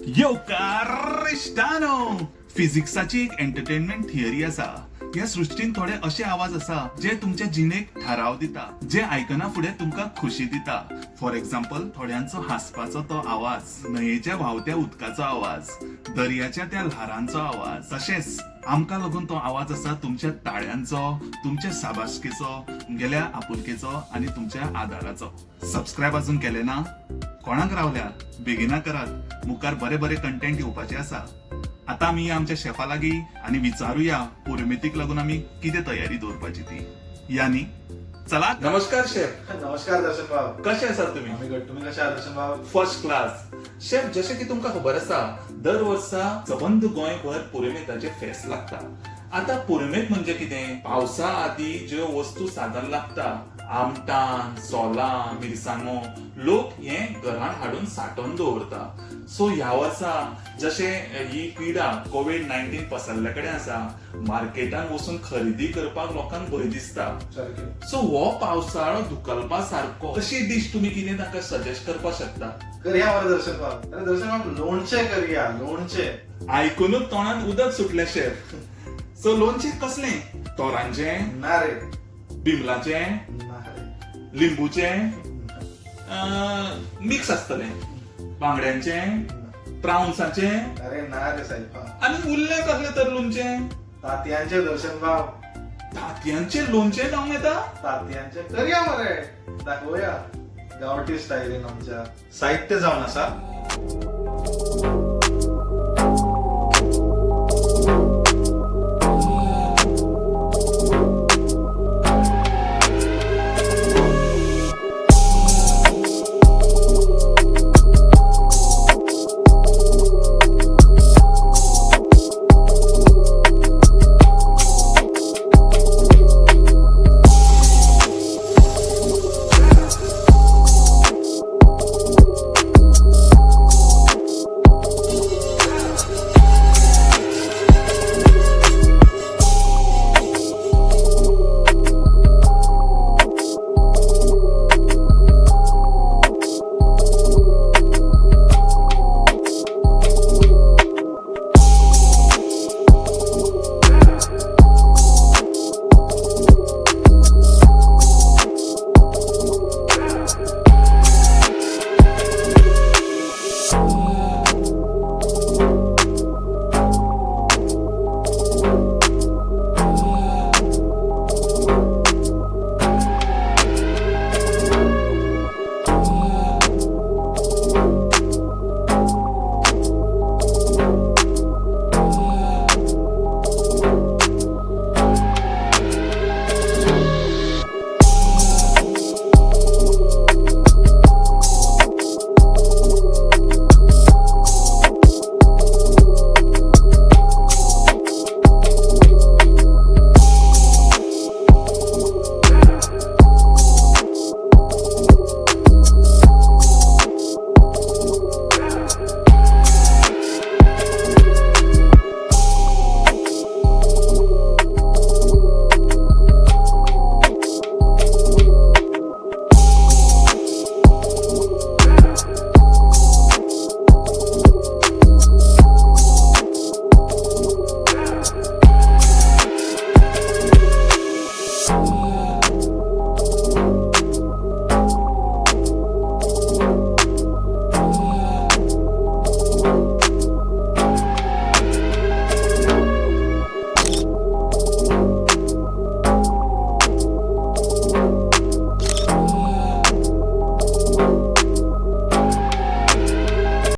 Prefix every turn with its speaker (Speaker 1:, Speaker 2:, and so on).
Speaker 1: येवकार इश्टानो. फिजिक्साची एक entertainment theory आसा. ह्या सृश्टीन थोडे अशे आवाज आसा जे तुमच्या जिणेक थाराव दिता, जे आयकना फुडें तुमकां खुशी दिता. फॉर एक्झाम्पल, थोड्यांचो हांसपाचो तो आवाज, न्हंयेच्या व्हांवत्या उदकाचो आवाज, दर्याच्या त्या ल्हारांचो आवाज. तशेंच आमकां लागून तो आवाज आसा तुमच्या ताळ्यांचो, तुमच्या साबासकेचो, तुमगेल्या आपुलकेचो आनी तुमच्या आदाराचो. सबस्क्रायब अजून केले ना? कोणाक रावल्या? बेगिना करात. मुखार बरे बरे कंटेंट येवपाचे आसा. आता आमी या आमच्या शेफा लागीं आनी विचारूया पुरुमेतीक लागून आमी कितें तयारी दवरपाची ती. यानी चला. नमस्कार शेफ.
Speaker 2: नमस्कार दर्शन बाब.
Speaker 1: कशे आसात तुम्ही?
Speaker 2: आम्ही घट. तुम्ही कशा आहात दर्शन बाब?
Speaker 1: First class chef. जशें की तुमकां खबर आसा, दर वर्सा सबंद गोंयभर पुरुमेताचे फेस्त लागता. आता पुरुमेत म्हणजे कितें? पावसा आदी ज्यो वस्तू सादर लागता, आमटान, सोलां, मिरसांगो, लोक हे घरान हाडून सांठोवन दवरता. सो ह्या वर्सा जशें ही पिडा कोवीड-19 पसरल्ल्या कडेन आसा, मार्केटान वचून खरेदी करपाक लोकांक भंय दिसता.
Speaker 2: सारकें.
Speaker 1: सो हो पावसाळो धुकलपा सारको अशी डीश तुम्ही कितें ताका सजेस्ट करपाक शकता?
Speaker 2: करूया मरे दर्शन बाब. अरे दर्शन बाब, लोणचें करूया, लोणचें.
Speaker 1: आयकूनच तोंडान उदक सुटलें शेफ. सो लोणचें कसलें? तोरांचें?
Speaker 2: ना रे.
Speaker 1: बिमलाचें?
Speaker 2: ना रे.
Speaker 1: लिंबूचें? मिक्स आसतलें, बांगड्यांचें, प्राउन्साचें?
Speaker 2: अरे ना रे साहेब.
Speaker 1: आनी उरलें कसलें तर लोणचें?
Speaker 2: तातयांचें दर्शन बाब.
Speaker 1: तातयांचें लोणचें जावंक येता?
Speaker 2: तातयांचें करूया मरे. दाखोवया गांवठी स्टायलीन. आमच्या साहित्य जावन आसा,